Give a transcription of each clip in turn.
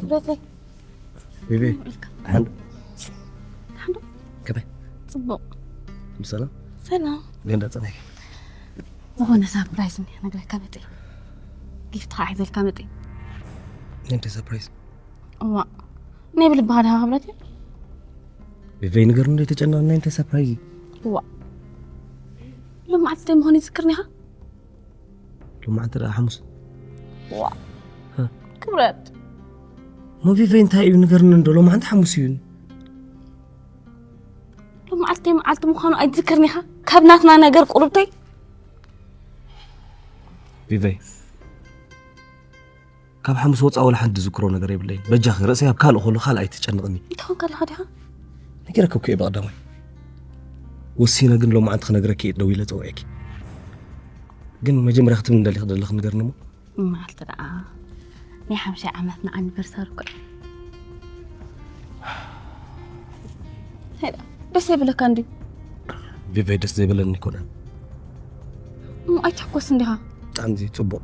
ክብረተይ ቤቢ ኢልካ ሓንዱ ሓንዱ ከመይ ጽቡቕ ብሰላም ሰላም እንዴ እንዳጸናይ ዝኾነ ሳፕራይዝ እንዲ ነግረካ መጤ ጊፍት ኸዓ ሒዘልካ መጤ እንዴ ሰርፕራይዝ እዋ ናይ ብልባኻ ድኻ ክብረት እዩ ቤቢ ነገር እንዴ ተጨናና እንዴ ሰርፕራይዝ እዋ ሎማዓልቲ እንታይ ምዃኑ ይዝክርኒ ኢኻ ሎማዓንቲ ደኣ ሓሙስ ዋ ክብረት ሞቪቨይ እንታይ እዩ ንገርኒ እንዶ ሎማዓንቲ ሓሙስ እዩ ሎማዓልቲ መዓልቲ ምዃኑ ኣይትዝክርን ኢኻ ካብ ናትና ነገር ቁርብተይ ቪቨይ ካብ ሓሙስ ወፃ ወላ ሓንቲ ዝዝክሮ ነገር የብለይን በጃኺ ርእሰይ ኣብ ካልእ ከሎ ካልእ ኣይትጨንቕኒ እንታይ ኾንካ ኣለኻ ዲኻ ነጊረኪ እኮ እየ ብቐዳማይ ወሲነ ግን ሎማዓንቲ ክነግረኪ እየ ደዊለ ፀውዐኪ ግን መጀመርያ ክትብል እንደሊ ክደለኽ ንገርኒ እሞ መዓልቲ ደኣ ናይ ሓምሻይ ዓመትና ኣኒቨርሳሪ እኮ እዩ ደስ የብለካ እንዲ ቪቨይ ደስ ዘይብለኒ ይኮነን ኣይትሕኮስ እንዲኻ ብጣዕሚ ጽቡቕ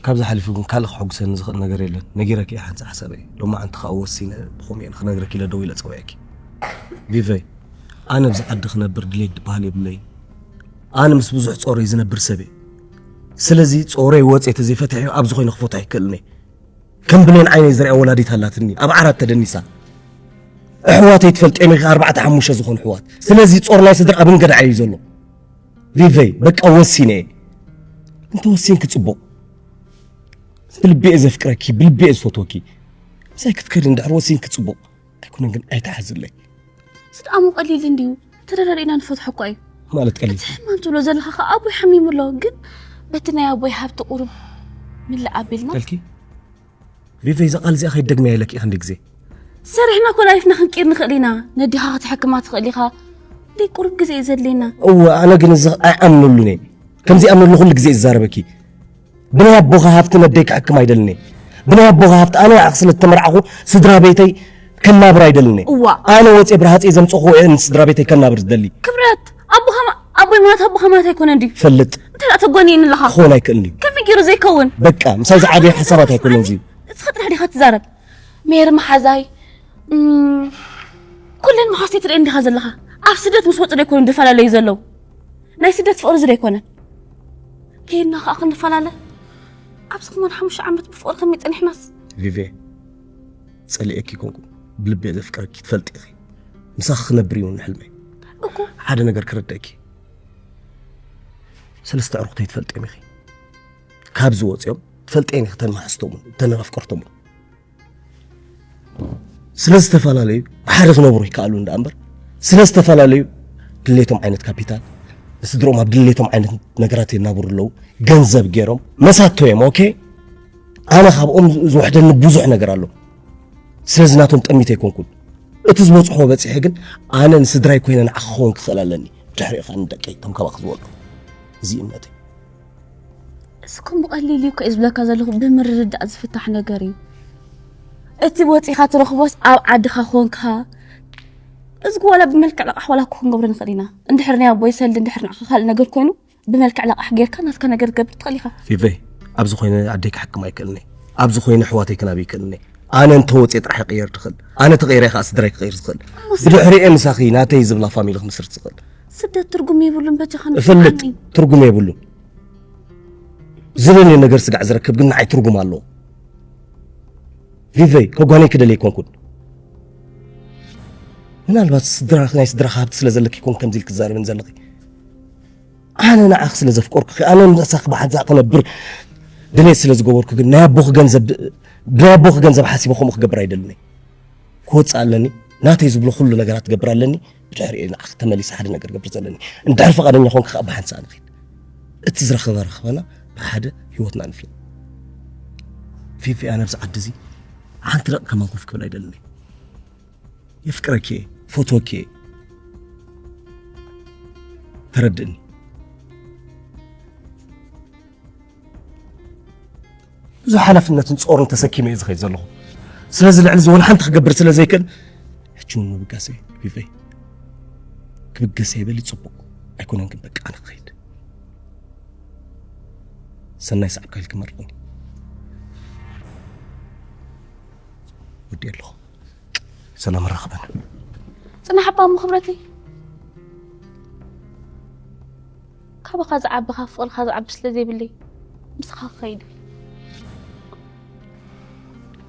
ካብዚ ሓሊፉ ግን ካልእ ክሕጉሰኒ ዝኽእል ነገር የለን ነጊረኪ እየ ሓንቲ ሓሳበይ ሎማዓንቲ ከዓ ወሲነ ብኸምኡ እየ ክነግረኪ ኢለ ደው ኢለ ፀውዐኪ ቪቨይ ኣነ ኣብዚ ዓዲ ክነብር ድሌት ዝበሃል የብለይን ኣነ ምስ ብዙሕ ፆረይ ዝነብር ሰብ እየ ስለዚ ፆረይ ወፅየ ተዘይፈትሐዮ ኣብዚ ኮይነ ክፈትሖ ኣይክእልን እየ ከም ብሌን ዓይነይ ዝሪኣ ወላዲት ኣላትኒ ኣብ ዓራት ተደኒሳ ኣሕዋተይ ትፈልጥዮም ኢኺ ኣርባዕተ ሓሙሽተ ዝኾኑ ኣሕዋት ስለዚ ፆር ናይ ስድራ ኣብ እንገድዓ እዩ ዘሎ ቪቨይ በቃ ወሲነ እየ እንተ ወሲንኪ ፅቡቕ ብልቢ እየ ዘፍቅረኪ ብልቢ እየ ዝፈትወኪ ምሳይ ክትከዲ እንድሕር ወሲንኪ ፅቡቕ ኣይኮነን ግን ኣይትሓዝለይ ስድኣሙ ቀሊል እንድዩ ተደራሪእና ንፈትሖ እኳ እዩ ማለት ቀሊል እቲ ሕማም ትብሎ ዘለኻ ከዓ ኣቦይ ሓሚሙ ኣሎ ግን በቲ ናይ ኣቦይ ሃብቲ ቁሩብ ምልእ ኣቢልና ቀልኪ ቪቨይ እዛ ቃል እዚኣ ከይደግመያ ኢለኪ ክንዲ ግዜ ሰሪሕና እኮ ላይፍና ክንቅይር ንኽእል ኢና ነዲኻ ክትሕክማ ትኽእል ኢኻ ደይ ቁሩብ ግዜ እዩ ዘድልየና እወ ኣነ ግን እዚ ኣይኣምነሉን እየ ከምዚ ኣምነሉ ኩሉ ግዜ እዩ ዝዛረበኪ ብናይ ኣቦኻ ሃፍቲ ነደይ ክሕክም ኣይደልን እየ ብናይ ኣቦኻ ሃፍቲ ኣነ ንዓኺ ስለ ዝተመርዓኹ ስድራ ቤተይ ከናብር ኣይደልን እየ እዋ ኣነ ወፅየ ብርሃፀይ ዘምፀኹ እየ ንስድራ ቤተይ ከናብር ዝደሊ ክብረት ኣቦኻ ማ- ኣቦይ ማለት ኣቦኻ ማለት ኣይኮነ እንድዩ ፈልጥ እንታይ ደኣ ተጓንየኒ ኣለኻ ክኸውን ኣይክእልን እዩ ከመይ ገይሩ ዘይከውን በቃ ምሳይ ዝዓበየ ሓሳባት ኣይኮነን እዚ እስኻ ጥራሕ ዲኻ ትዛረብ ሜሪ መሓዛይ እም፣ ኩለን መሓዝተይ ትርእየን ዲኻ ዘለኻ ኣብ ስደት ምስ ወፁ ደይኮኑ ዝፈላለዩ ዘለዉ ናይ ስደት ፍቕሪ እዚ ደይኮነ ከይድና ከዓ ክንፈላለ ኣብዚ ከማን ሓሙሽተ ዓመት ብፍቕሪ ከመይ ፀኒሕናስ ቪቬ ጸሊኤኪ ኮንኩ ብልቢ ዘፍቅረኪ ትፈልጢ ኢኺ ምሳኺ ክነብር እዩ ንሕልመይ እኮ ሓደ ነገር ክረደእኪ ሰለስተ ዕሩኽተይ ትፈልጥዮም ኢኺ ካብዚ ወፂኦም ትፈልጥየን ኢኺ ተን መሓዝቶም እውን ተን ኣፍቀርቶም እውን ስለ ዝተፈላለዩ ብሓደ ክነብሩ ይከኣሉ እንዳ እምበር ስለ ዝተፈላለዩ ድሌቶም ዓይነት ካፒታል ንስድሮም ኣብ ድሌቶም ዓይነት ነገራት የናብሩ ኣለዉ ገንዘብ ገይሮም መሳቶ እዮም ኦኬ ኣነ ካብኦም ዝውሕደኒ ብዙሕ ነገር ኣሎ ስለዚ ናቶም ጠሚተ ኣይኮንኩን እቲ ዝበፅሖ በፂሐ ግን ኣነ ንስድራይ ኮይነ ንዓኺ ክኸውን ክኽእል ኣለኒ ብድሕሪኡ ከዓ ንደቀይ እቶም ካባኺ ዝወልዱ እዚ እምነተይ እስኩም ብቐሊል እዩ እኮ ዝብለካ ዘለኹ ብምርድዳእ ዝፍታሕ ነገር እዩ እቲ ወፂኻ ትረኽቦስ ኣብ ዓድኻ ኮንካ እዚ ዋላ ብመልክዕ ለቃሕ ዋላ እኮ ክንገብሮ ንኽእል ኢና እንድሕር ናይ ኣቦይ ሰልዲ እንድሕር ንዓኻ ካልእ ነገር ኮይኑ ብመልክዕ ለቃሕ ጌርካ ናትካ ነገር ትገብር ትኽእል ኢኻ ፊቨይ ኣብዚ ኮይነ ኣደይ ክሕክም ኣይክእልኒ ኣብዚ ኮይነ ኣሕዋተይ ክናብ ይክእልኒ ኣነ እንተወፅየ ጥራሕ ይቅየር ትኽእል ኣነ ተቀይረ ከዓ ስድራይ ክቀይር ዝኽእል ብድሕሪኤ ምሳኺ ናተይ ዝብላ ፋሚሊ ክምስርት ዝኽእል ስደት ትርጉም የብሉን በጃኻ እፈልጥ ትርጉም የብሉን ዝደልዮ ነገር ስጋዕ ዝረክብ ግን ንዓይ ትርጉም ኣለዎ ቪቨይ ከጓነይ ክደል ኣይኮንኩን ምናልባት ስድራ ናይ ስድራኻ ሃብቲ ስለ ዘለኪ ይኮን ከምዚ ኢልክ ትዛረብን ዘለኺ ኣነ ንዓኺ ስለ ዘፍቀርኩኺ ኣነ ምሳኺ ብሓንሳእ ክነብር ድሌት ስለ ዝገበርኩ ግን ናይ ኣቦኺ ገንዘብ ናይ ኣቦኺ ገንዘብ ሓሲበ ከምኡ ክገብር ኣይደልን ክወፅእ ኣለኒ ናተይ ዝብሎ ኩሉ ነገራት ክገብር ኣለኒ ብድሕሪኡ ንዓኺ ተመሊሰ ሓደ ነገር ገብር ዘለኒ እንድሕር ፈቓደኛ ኮንኪ ከዓ ብሓንሳእ ንኺድ እቲ ዝረኸበ ረኸበና ብሓደ ህይወትና ንፍለ ፊፊ ኣነ ኣብዚ ዓዲ እዚ ሓንቲ ደቂ ከማን ኮፍ ክብል ኣይደልን የፍቅረኪ እየ ፈትወኪ እየ ተረድእኒ ብዙሕ ሓላፍነትን ፆርን ተሰኪመ እየ ዝኸይድ ዘለኹ ስለዚ ልዕሊ እዚ ወላ ሓንቲ ክገብር ስለ ዘይክእል ሕጂ እውን ምብጋሰ ቪቨይ ክብገሰ ይበሊ ፅቡቅ ኣይኮነን ግን በቃ ኣነ ክኸይድ ሰናይ ሰዓብካ ኢልክ መርቕኒ ወዲ ኣለኹ። ሰላም ራኸበን። ጽናሕ ኣባ እሞ ክብረተይ፣ ካባኻ ዝዓቢ ካብ ፍቕርኻ ዝዓቢ ስለ ዘይብለይ ምስኻ ክኸይድ እየ።